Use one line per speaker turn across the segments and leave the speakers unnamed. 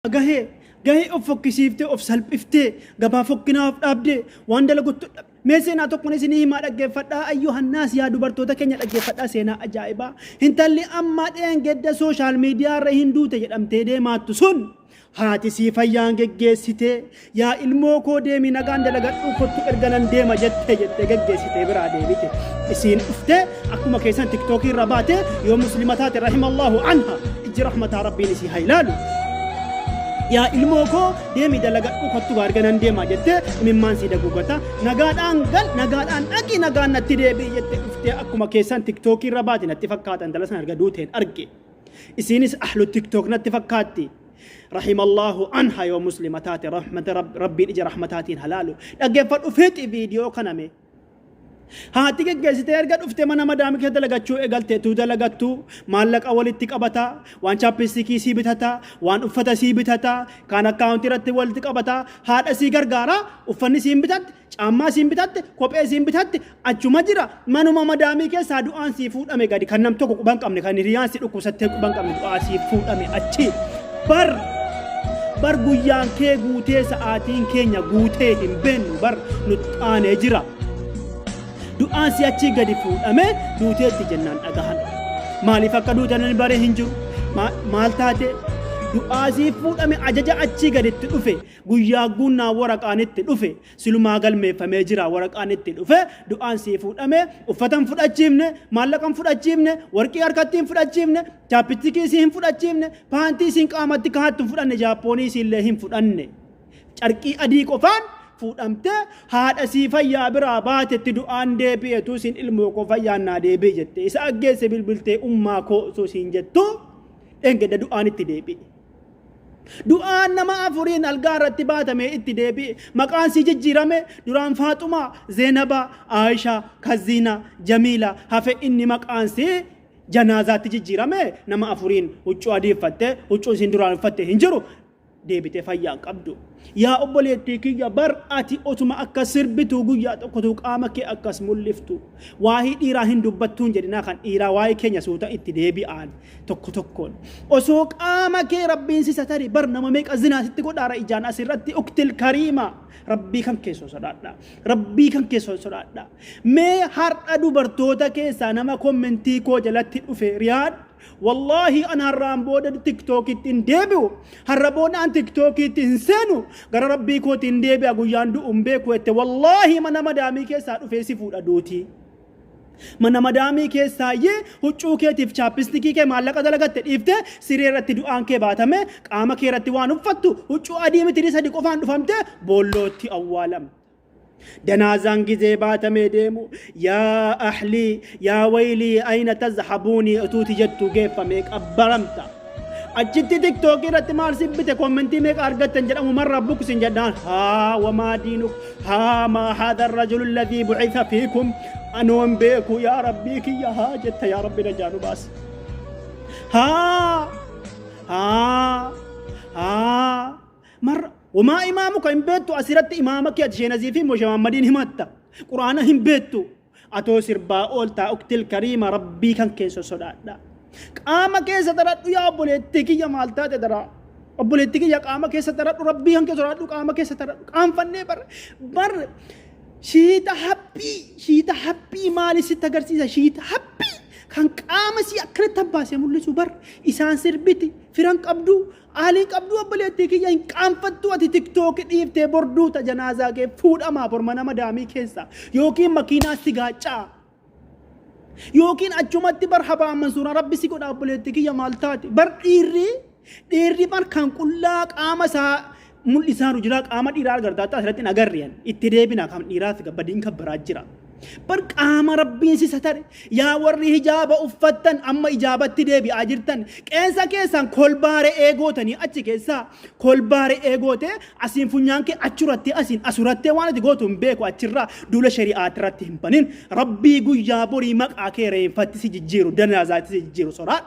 Gahee gahee of fokkisiiftee, of salphiftee, gabaa fokkinaa of dhaabdee, waan dalaguttu dhabde. Mee seenaa tokkoon isinii himaa, dhaggeeffadhaa. Ayyuhannaas, yaa dubartoota keenya, dhaggeeffadhaa seenaa ajaa'ibaa. Intalli amma dheengedda social media irra hin duute jedhamtee deemaattu sun, haati sii fayyaan geggeessitee, "Yaa ilmoo koo, deemi, nagaan dalagadhuu kottu, erga nan deema," jettee jettee geggeessitee biraa deebite. Isiin dhuftee akkuma keessan TikTokii irra baate. Yoo Muslima taate, rahimallahu anha, ijji rahmataa Rabbiin isii haa ilaalu. "Yaa ilmoo koo, deemi, dalagadhu kottu, erga nan deema," jettee imimmaan sii daguugata. "Nagaadhaan gal, nagaadhaan dhaqi, nagaan natti deebi'i," jettee dhuftee akkuma keessan TikTokii irra baate natti fakkaatan. Intala sana erga duuteen arge. Isiinis ahlu TikTok natti fakkaatti. Rahimallahu anha, yoo Muslima taate rahmata Rabbiin ija rahmataatiin halaalu. Dhaggeeffadhu, fixi viidiyoo kaname. Haati geggeessitee erga dhufte mana madaamii keessa dalagachuu eegalte. Tuu dalagattu maallaqa walitti qabata, waan chapstickii sii bitata, waan uffata sii bitata, kaan akkaawuntii irratti walitti qabata, haadha sii gargaara. Uffanni siin bitatte, caammaa siin bitatte, kophee siin bitatte achuma jira. Manuma madaamii keessaa du'aan sii fuudhame gadi, kan nam tokko quban qabne, kan hiriyaan si dhukkubsattee quban qabne, du'aa sii fuudhame achi. Bar bar guyyaan kee guutee, sa'aatiin keenya guutee hin beennu, bar nuxxaanee jira. Du'aan si achii gadi fuudhame, duuteetti jennaan dhagahan. Maaliif akka duute namni baree hin jiru. Maal taate du'aa sii fuudhame? Ajaja achii gaditti dhufe, guyyaa guunnaa waraqaan itti dhufe, silumaa galmeeffamee jira. Waraqaan itti dhufe, du'aan sii fuudhame. Uffata hin fudhachiifne, maallaqa hin fudhachiifne, warqii harkatti hin fudhachiifne, chapstickii isii hin fudhachiifne, paantii isiin qaamatti kaa'attu hin fudhanne, jaappoonii isiillee hin fudhanne. Carqii adii qofaan fuudhamtee haadha sii fayyaa biraa baatetti du'aan deebi'etu isin "Ilmoo koo, fayyaan naa deebi'e," jette. Isa aggeesse bilbiltee "Ummaa koo" osoo isiin jettu dhengedda du'aan itti deebi'e. Du'aan nama afuriin algaa irratti baatamee itti deebi'e. Maqaan sii jijjiirame. Duraan Faaxumaa, Zeenabaa, Aayishaa, Kaziinaa, Jamiila hafe. Inni maqaan sii janaazaatti jijjiirame. Nama afuriin huccuu adii uffatte, huccuu isiin duraan uffatte hin jiru. Deebitee fayyaa qabdu. Yaa obboleettii kiyya, bar ati otuma akka sirbitu guyyaa tokkotu qaama kee akkas mul'iftu. Waa'ee dhiiraa hin dubbattuun jedhinaa, kan dhiiraa waa'ee keenya suuta itti deebi'aan tokko tokkoon. Osoo qaama kee Rabbiin si satari, bar nama meeqa zinaa sitti godhaara ijaan asirratti. Uktil kariima, Rabbii kan keessoo sodaadha. Rabbii kan keessoo sodaadha. Mee har'a dubartoota keessaa nama commentii koo jalatti dhufe, "Riyaad, wallaahi an har'aan booda TikTokitti hin deebi'u. Har'a booda an TikTokitti hin seenu. Gara Rabbii kootti hin deebi'a, guyyaan du'u hin beeku," jette, wallaahi mana madaamii keessaa dhufee si fuudha duuti. Mana madaamii keessaayyee huccuu keetiif chapstickii kee maallaqa dalagatte dhiiftee siree irratti du'aan kee baatame, qaama kee irratti waan uffattu huccuu adii mitirii 3 qofaan dhufamte boollootti awwaalamte. Janaazaan gizee baatamee deemu, "Yaa ahlii, yaa waylii, ayna tazhabuunii," utuuti jettu geeffamee qabbaramta. Achitti TikTokii irratti maal sibbite, commentii meeqa argattan jedhamu, "Man rabbuk?" sin jedhaan, haa wamaa diinuk, haa maa haadha rajulu alladhii bu'itha fiikum, anoon beeku, yaa Rabbii kiyya, haa jetta. Yaa Rabbi, najaa nu baasi. Haa haa haa marra wamaa imaamuka hin beektu. Asirratti imaama kee ati sheenazii fi Moshe Muhammadiin himatta, Quraana hin beektu, atoo sirbaa ooltaa. Uktil kariima, Rabbii kan keessa sodaadha. Qaama keessa taradhu. Yaa obboleettii kiyya, maal taate daraa? Obboleettii kiyya, qaama keessa taradhu. Rabbii kan keessa sodaadhu, qaama keessa taradhu. Qaanfannee bar bar. Shiita haphii, shiita haphii maali sitti agarsiisa? Shiita haphii kan qaama si akkanatti abbaasee mul'isu bar isaan sirbiti. Firan qabdu, aaliin qabdu. Obboleettii kiyya, hin qaanfattu ati? TikTokii dhiiftee borduuta janaazaa kee fuudhamaa bor mana madaamii keessa, yookiin makiinaa si gaaccaa, yookiin achumatti bar habaa mansuuraa Rabbi si godha. Obboleettii kiyya, maal taate? Bar dhiirri bar kan qullaa qaama isaa mul'isaaru jira. Qaama dhiiraa agartaa asirratti hin agarreen itti deebina. Kan dhiiraas badiin kan biraa jira. Bar qaama Rabbiin si satare. Yaa warri hijaaba uffattan, amma ijaabatti deebi'aa jirtan, qeensa keessan kolbaa re'ee gootanii, achi keessaa kolbaa re'ee goote, asiin funyaan kee achurattee, asiin asurattee, waan ati gootu hin beeku. Achirraa duula shari'aati irratti hin banin. Rabbii guyyaa borii maqaa kee reenfatti si jijjiiru, danaazaatti si jijjiiru sodaadhu.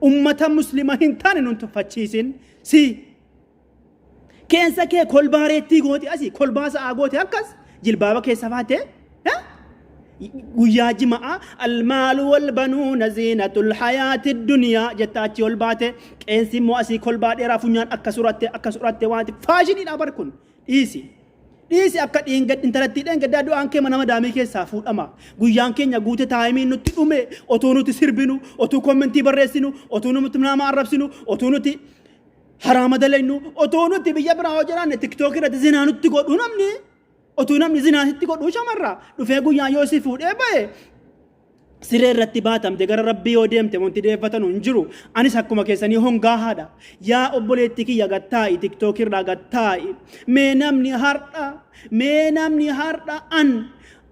Ummata Muslima hin taane nun tuffachiisin. Si qeensa kee kolbaa reettii goote, asii kolbaa sa'aa goote, akkas jilbaaba keessa baate. Guyyaa jima'aa almaalu wal banuuna ziinatul hayaati duniyaa jetta achii ol baate, qeensi immoo asii kolbaa dheeraa, funyaan akka suratte akka suratte, waanti faashiniidha bar kun. Dhiisi. Dhiisi, akka intalattii dheengaddaa du'aan kee mana madaamii keessaa fuudhama. Guyyaan keenya guute, timeiin nutti dhume, otuu nuti sirbinu, otuu commentii barreessinu, otuu nuti nama arrabsinu, otuu nuti haraama dalaynu, otuu nuti biyya biraa hoo jiraanne TikTok irratti zinaa nutti godhu namni, otuu namni zinaa sitti godhu shamarra dhufee guyyaan yoo si fuudhee bahe siree irratti baatamte gara Rabbii yoo deemte wanti deeffatanu hin jiru. Anis akkuma keessanii hongaa haadha. Yaa obboleetti kiyya, gattaa'i, TikTok irraa gattaa'i. Mee namni har'a an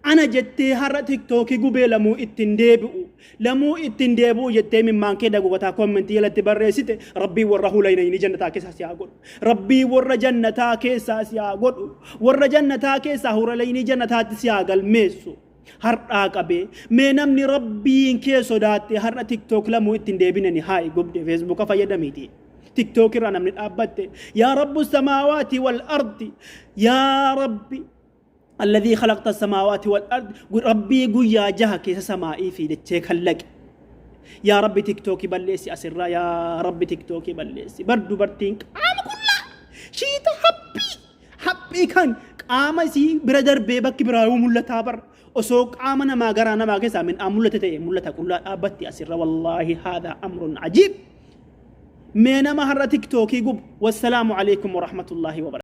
ana jettee har'a TikTokii gubee lamuu ittiin deebi'u, lamuu ittiin deebi'u jettee mimmaan kee dagugataa commentii jalatti barreessite, Rabbii warra hulaynayni jannataa keessaa si haa godhu. Rabbii warra jannataa keessaa si haa godhu. Warra jannataa keessaa huralaynii jannataatti si haa galmeessu. Har'aa qabee mee namni Rabbiin kee sodaatte har'a TikTok lamuu ittiin deebinani haa'i gubde Facebooka fayyadamiiti. TikTok irraa namni dhaabbatte, yaa rabbu samaawaati wal ardi, yaa Rabbi alladhii khalaqta samaawaati wal ardi, Rabbii guyyaa 6 keessa samaa'ii fi dachee kallaqe. Yaa Rabbi, TikTokii balleessi asirraa, yaa Rabbi, TikTokii balleessi. Bar dubartiin qaama qullaa shiita haphii haphii kan qaama isii bira darbee bakki biraa yoo mul'ataa bar osoo qaama namaa garaa namaa keessaa midhaan mul'ate ta'e mul'ata, qullaa dhaabbatti asirra. Wallaahi, haadha amrun ajiib. Mee nama har'a TikTokii gubu, wassalaamu alaikum warahmatullaahi wabarakatuh.